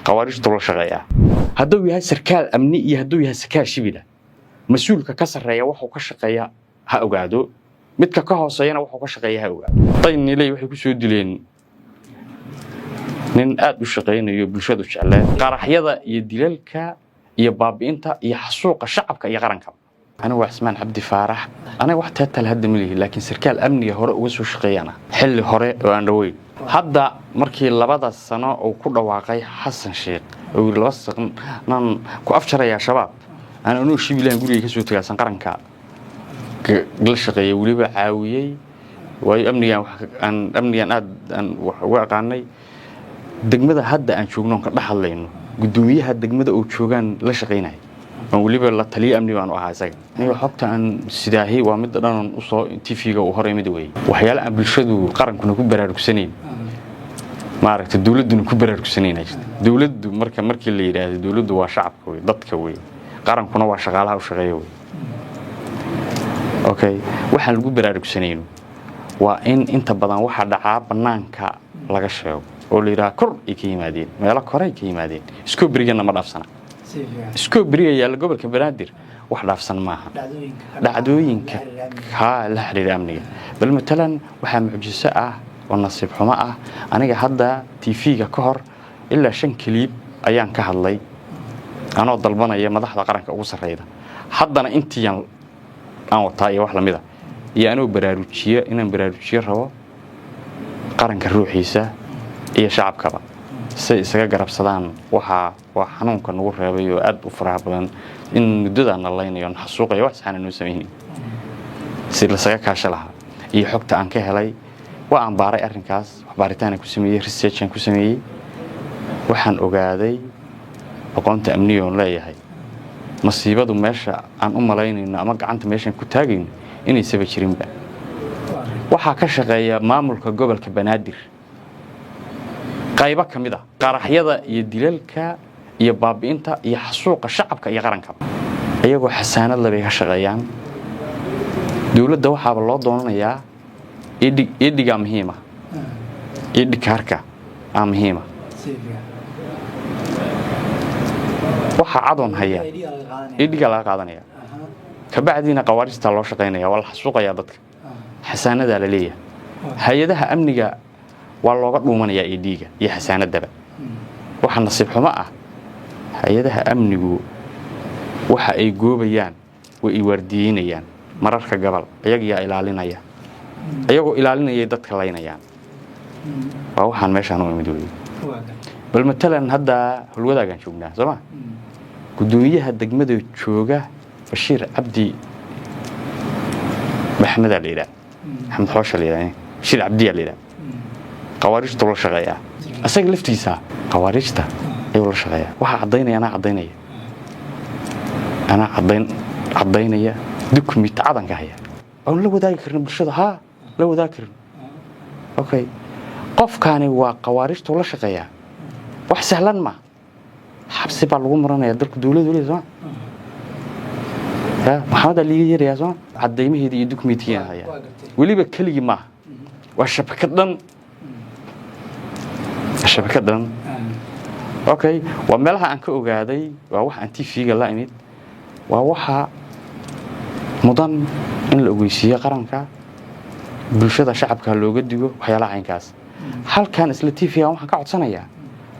Khawaarijtu la shaqeeyaa. Hadduu yahay sarkaal amni iyo hadduu yahay sarkaal shibila, mas-uulka ka sarreeya wuxuu ka shaqeeya ha ogaado, midka ka hooseeyana wuxuu ka shaqeeya ha ogaado. Dayniley waxay ku soo dileen nin aad u shaqaynayo, bulshadu jecleen. Qaraxyada iyo dilalka iyo baabi'inta iyo xasuuqa shacabka iyo qaranka. Anigu waa Cismaan Cabdi Faarax. Aniga wax title hadda ma lihi, laakiin sarkaal amniga hore uga soo shaqeeyana xilli hore oo aan dhaweyn. Hadda markii 2da sano uu ku dhawaaqay Xasan Sheekh oo yidhi 2 sanan ku afjaraya Shabaab, aan anuu shibilaan guriga ka soo tagaasan qaranka la shaqeeyay, weliba caawiyey, waayo amnigan aan amnigan aad aan wax uga aqaanay. Degmada hadda aan joogno ka dhex hadlayno, guddoomiyaha degmada oo joogaan la shaqaynaya, aan weliba la taliyo amni baan u ahaa isaga. Aniga xogta aan sidaahi waa midda dhanan usoo TV-ga uu hor imid weeye. Waxyaale aan bulshadu qarankuna ku baraarugsanayn, maaragtay, dowladduna ku baraarugsanayn jirta. Dowladdu marka markii la yidhaahdo dowladdu waa shacabka wey, dadka wey, qarankuna waa shaqaalaha u shaqeeya wey. Okay, waxaan lagu baraarugsanayno waa in inta badan waxa dhacaa bannaanka laga sheego oo la yidhaha kor ay ka yimaadeen, meelo kore ay ka yimaadeen. Iskooberigana ma dhaafsana, iskooberiga yaalla gobolka Banaadir wax dhaafsan maaha dhacdooyinka kaa la xiriira amniga. Bal matalan waxaa mucjiso ah oo nasiib xumo ah, aniga hadda TV-ga ka hor ilaa 5 clip ayaan ka hadlay anoo dalbanaya madaxda qaranka ugu sarreyda. Haddana intiian aan wataa iyo wax lamida iyo anoo baraarujiyo, inaan baraarujiyo rabo qaranka ruuxiisa iyo shacabkaba say isaga garabsadaan. Waxaa waa xanuunka nagu reebay oo aad u faraha badan in muddadaa na laynayo, na xasuuqayo, wax saxaana noo samaynayn, si lasaga kaasho lahaa. Iyo xogta aan ka helay waa aan baaray arrinkaas, wax baaritaan ku sameeyey, research aan ku sameeyey. Waxaan ogaaday aqoonta amniga oon leeyahay, masiibadu meesha aan u malaynayno ama gacanta meeshaan ku taagayno inaysaba jirinba. Waxaa ka shaqeeya maamulka gobolka Banaadir qaybo ka mid a qaraxyada iyo dilalka iyo baabi'inta iyo xasuuqa shacabka iyo qarankaba, iyagoo xasaanad le bay ka shaqeeyaan. Dowladda waxaaba loo doonanayaa ID-gaa muhiima, ID kaarka aa muhiima. Waxaa cadoon haya ID-gaa laga qaadanaya, kabacdiina khawaarijtaa loo shaqaynaya, waa la xasuuqayaa dadka, xasaanadaa la leeyahay. Hay-adaha amniga waa looga dhuumanayaa ID-ga iyo xasaanadaba. Waxa nasiib xumo ah, hay-adaha amnigu waxa ay goobayaan way i waardiyeynayaan mararka gabal, iyagiyaa ilaalinaya, iyagoo ilaalinayay dadka laynayaan. Waa waxaan meeshaan u imid wey. Bal matalan hadda Holwadaagaan joognaa, soo ma? Guddoomiyaha degmada jooga Bashiir Cabdi Maxmedaa la yidhaha, Maxamed Xoosha la yidhaha, Bashiir Cabdiyaa la yidhaha. Khawaarijtu la shaqeeyaa, isaga laftiisa khawaarijta ayuu la shaqeeyaa. Waxaa caddaynaya anaa caddaynaya, anaa caddayn caddaynaya, document cadanka haya oon la wadaagi karin bulshada, haa, la wadaagi karin. Okay, qofkaani waa khawaarijtu la shaqeeyaa, wax sahlan ma. Xabsi baa lagu muranaya. Dalku dowladu leeyahay, sooma? Ya maxamadaa liiga yeerayaa, sooma? Caddaymaheedii iyo documentkiiaan hayaa. Weliba keligii maaha, waa shabakad dhan, shabakad dhan. Okay, waa meelaha aan ka ogaaday, waa wax aan TV-ga la imid, waa waxa mudan in la ogeysiiyo qaranka, bulshada shacabka looga digo waxyaalaha caynkaas. Halkan isla TV-ga waxaan ka codsanayaa,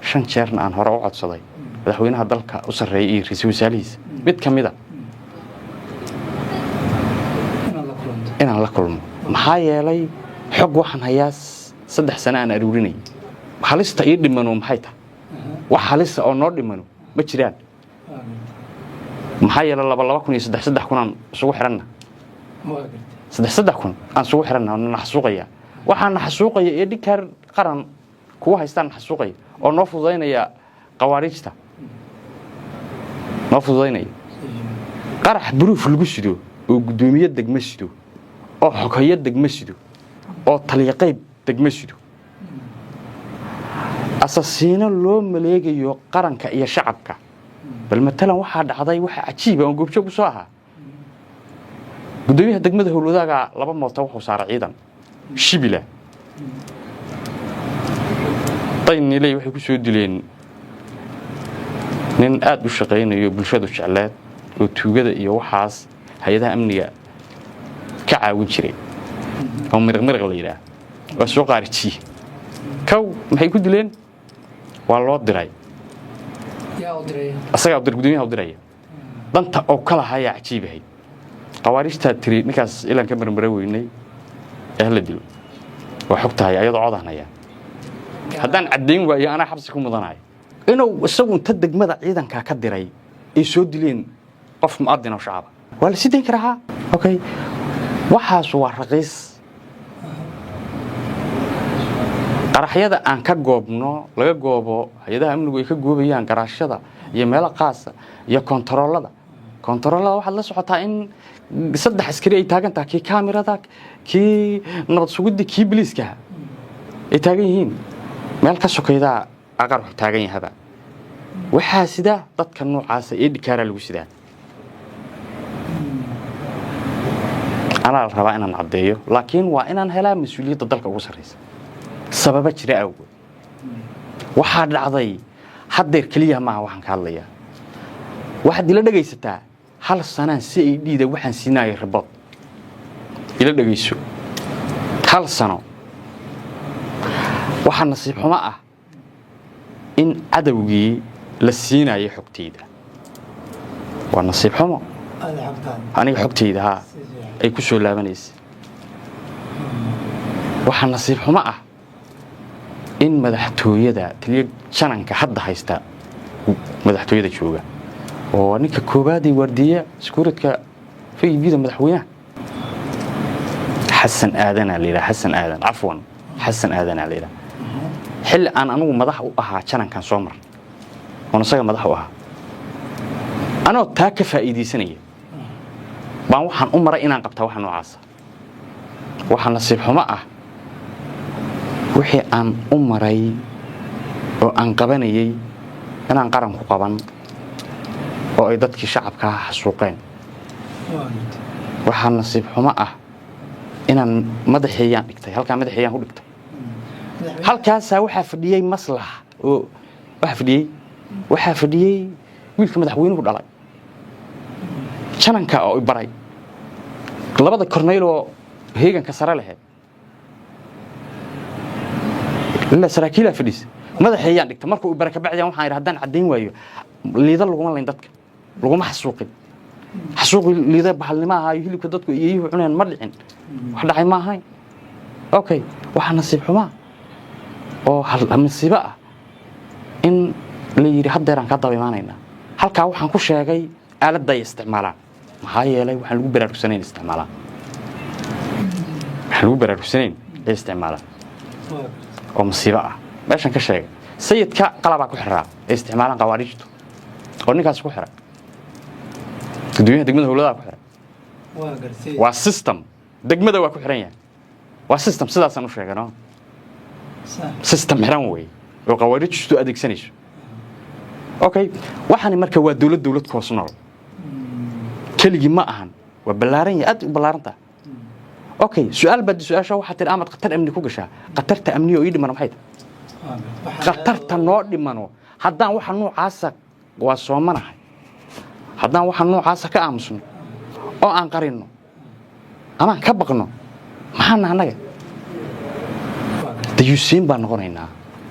5 jeerna aan hore u codsaday, madaxweynaha dalka u sarreeya iyo ra-iisul wasaarihiisa mid ka mida Inaad la kulanto. Inaan la kulmo. Maxaa yeelay xog waxaan hayaa 3 sano aan aruurinay. Halista ii dhimano maxay tahay? Wax halisa oo noo dhimano ma jiraan. Maxaa yeelay laba laba kun iyo saddex saddex kun aan isugu xiranna, saddex saddex kun aan isugu xiranna, na xasuuqaya. Waxaa na xasuuqaya ee dhikaar qaran kuwa haystaan na xasuuqaya oo noo fududaynaya, qawaariijta noo fududaynaya. Qarax buruuf lagu sido oo guddoomiye degmo sido oo xoghayo degmo sido oo taliya qayb degmo sido, asasiino loo maleegayo qaranka iyo shacabka. Bal matalan waxaa dhacday waxa cajiiba oon goobjoog u soo ahaa: guddoomiyaha degmada Howlwadaaga laba mooto wuxuu saaray ciidan shibila. Dayniley waxay ku soo dileen Nin aada u shaqaynayo, bulshadu jecleed, oo tuugada iyo waxaas hay-adaha amniga ka caawin jiray, oo Miriq Miriq la yidhaah, waa soo qaarijiye. Kow, maxay ku dileen? Waa loo diray. Yaa u diraya? Asagaa dir, gudoomiyaha u diraya. Danta oo ka lahayaa cajiibahay. Khawaarijtaa tiri ninkaas ilaan ka marmara weynay ee hala dilo. Waa xog tahay ayadoo codaan hayaa. Haddaan caddayn waayo, anaa xabsi ku mudanayo. Inuu isagu inta degmada ciidankaa ka diray ay soo dileen qof mu'adin oo shacaba, waa la sii dayn karaa. Okay, waxaas waa raqiis. Qaraxyada aan ka goobno, laga goobo, hay-adaha amnigu ay ka goobayaan garaashyada iyo meelo qaasa iyo kontaroolada. Kontaroolada waxaad la socotaa in 3 askari ay taagan tahay, kii kaamirada, kii nabad sugidda, kii biliiskaha ay taagan yihiin. Meel ka sokaydaa aqar wuxuu taagan yahaba. Waxaa sidaa dadka noocaasa ee dhikaaraa lagu sidaa. Anaa la rabaa inaan caddeeyo, laakiin waa inaan helaa mas-uuliyadda dalka ugu sarraysa. Sababa jira awgood waxaa dhacday haddeer keliya maaha waxaan ka hadlayaa. Waxaad ila dhegaysataa, hal sanaan si ay dhiida waxaan siinayay report. Ila dhegayso, hal sano. Waxaa nasiib xumo ah in cadowgii la siinayay xogtayda. Waa nasiib xumo. Ada xogtaada? Aniga xogtayda, haa. Si fiican. Ay ku soo laabanaysa. Waxaa nasiib xumo ah in madaxtooyada, taliya jananka hadda haysta madaxtooyada jooga, oo ninka koowaad ee waardiya security-ga VIPda madaxweynaha, Xasan Aadanaa la yidhaha, Xasan Aadan, cafwan, Xasan Aadanaa la yidhaha. Xilli aan anugu madax u ahaa janankan soo mar oon isaga madax u ahaa, anoo taa ka faa'iidaysanaya baan waxaan u maray inaan qabtaa waxa noocaasa. Waxaa nasiib xumo ah wixii aan u maray oo aan qabanayay inaan qaranku qaban oo ay dadkii shacabkaa xasuuqeen. Waa gartay. Waxaa nasiib xumo ah inaan madaxeeyaan dhigtay halkaa, madaxeeyaan ku dhigtay. Madaxweyne. Halkaasaa waxaa fadhiyey maslax oo waxaa fadhiyey wiilka madaxweynuhu dhalay, jananka oo i baray, labada kornayl oo heeganka sare lahayd, ilaa saraakiilaa fadhiisa. Madaxeeyaan dhigta markuu i bara kabacdiyan waxaan idhi, haddaan caddayn waayo, Liida laguma layn, dadka laguma xasuuqin. Xasuuqi Liida bahalnimo ahaa iyo hilibka dadku iyayuhu cuneen ma dhicin, wax dhacay ma ahayn. Okay, waxaa nasiib xumaa oo masiibo ah in la yidhi haddeeraan kaa daba imaanaynaa. Halkaa waxaan ku sheegay aaladda ay isticmaalaan, maxaa yeelay waxaan lagu baraarugsanayn isticmaalaan, waxaan lagu baraarugsanayn ay isticmaalaan. Waa gartay. Oo masiibo ah meeshan ka sheegay. Sayidka qalabaa ku xiraa ay isticmaalaan qawaariijtu oo ninkaasi ku xiray, gudoomiyaha degmada howladaha ku xiray. Waa gartay. Waa system, degmada waa ku xiran yahay, waa system. Sidaasaan u sheegay, no? Sax. System xiran wey oo qawaariijtu adeegsanayso. Okay, waxaani marka waa dowlad, dowlad koos nool keligii ma ahan, waa ballaaran yahay, aad u ballaaran tahay. Okay, su-aal baad su-aasha waxaa tihi amaad khatar amni ku gashaa. Khatarta amni oo ii dhimano maxay tahay? Waa gartay. Waxaa Khatarta noo dhimano haddaan waxa noocaasa waa soomanahay, haddaan waxa noocaasa ka aamusno oo aan qarinno amaan ka baqno, maxaana annaga? Waa gartay. Dayuusiin baan noqonaynaa,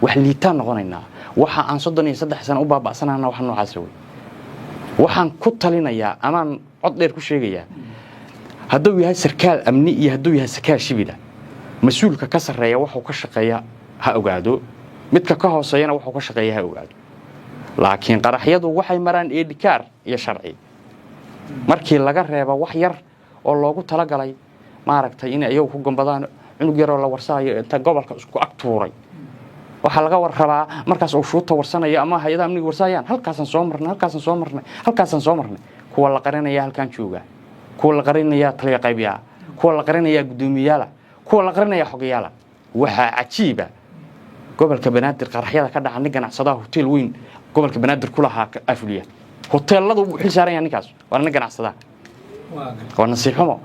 wax liitaan noqonaynaa. Waxa aan 33 sano u baaba'sanana waxa noocaasa wey. Waxaan ku talinayaa amaan cod dheer ku sheegayaa, hadduu yahay sarkaal amni iyo hadduu yahay sarkaal shibila, mas-uulka ka sarreeya waxuu ka shaqeeya ha ogaado, midka ka hooseeyana waxuu ka shaqeeya ha ogaado. Laakiin qaraxyadu waxay maraan ID card iyo sharci, markii laga reebo wax yar oo loogu talagalay maaragtay inay iyagu ku gambadaan, cunug yaroo la warsanayo inta gobolka isku ag tuuray. Waxaa laga war rabaa markaas uu shuuta warsanayo ama hay-adaha amniga warsanayaan, halkaasaan soo marnay, halkaasaan soo marnay, halkaasaan soo marnay. Kuwa la qarinaya halkaan jooga, kuwa la qarinaya taliya qaybiyaa, kuwa la qarinaya guddoomiyaala, kuwa la qarinaya xogayaala. Waxaa cajiiba gobolka Banaadir qaraxyada ka dhaca, nin ganacsadaha hotel weyn gobolka Banaadir ku lahaa afuliya. Hoteeladu wuu xil saaran yahay ninkaas, waana nin ganacsadaha. Waa gartay. Waa nasiib xumo.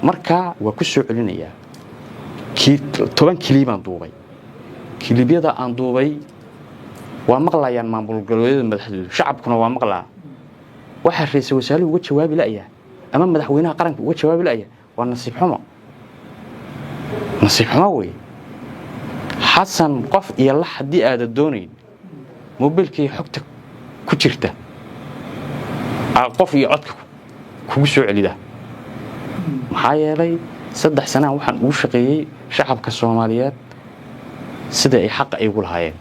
Marka waa ku soo celinayaa, 10 clip baan duubay. Clipyada aan duubay. Waa maqlayaan maamul goboleedyada madaxdoodu, shacabkuna waa maqlaa. Waxaa ra-iisul wasaaruhu uga jawaabi la'yahay ama madaxweynaha qaranka uga jawaabi la'yahay waa nasiib xumo, nasiib xumo wey. Xasan, qof iyo lax haddii aada doonayn, mobilkii xogta ku jirta aa qof iyo codka kugu soo celida. Maxaa yeelay, 3 sanaa waxaan ugu shaqeeyey shacabka Soomaaliyeed sida ay xaqa igu lahaayeen,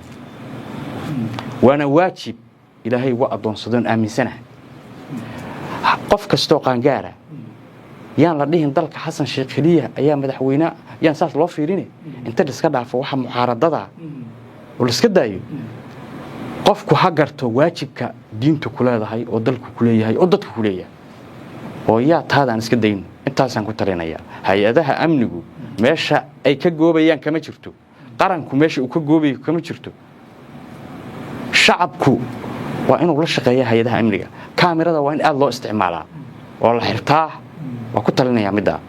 waana waajib Ilaahay uga addoonsadoon aaminsanaha. Qof kastoo qaangaara yaan la dhihin dalka Xasan Sheekh keliya ayaa madaxweyne, yaan saas loo fiirine. Inta liska dhaafo waxa mucaaradada oo liska daayo, qofku ha garto waajibka diintu ku leedahay oo dalku ku leeyahay oo dadku ku leeyahay, oo yaa taadaan iska dayno. Intaasaan ku talinayaa. Hay-adaha amnigu meesha ay ka goobayaan kama jirto, qaranku meesha uu ka goobayo kama jirto. Shacabku waa inuu la shaqeeya hay-adaha amniga. Kaamirada waa in aada loo isticmaalaa oo la xirtaa. Waa ku talinayaa middaa.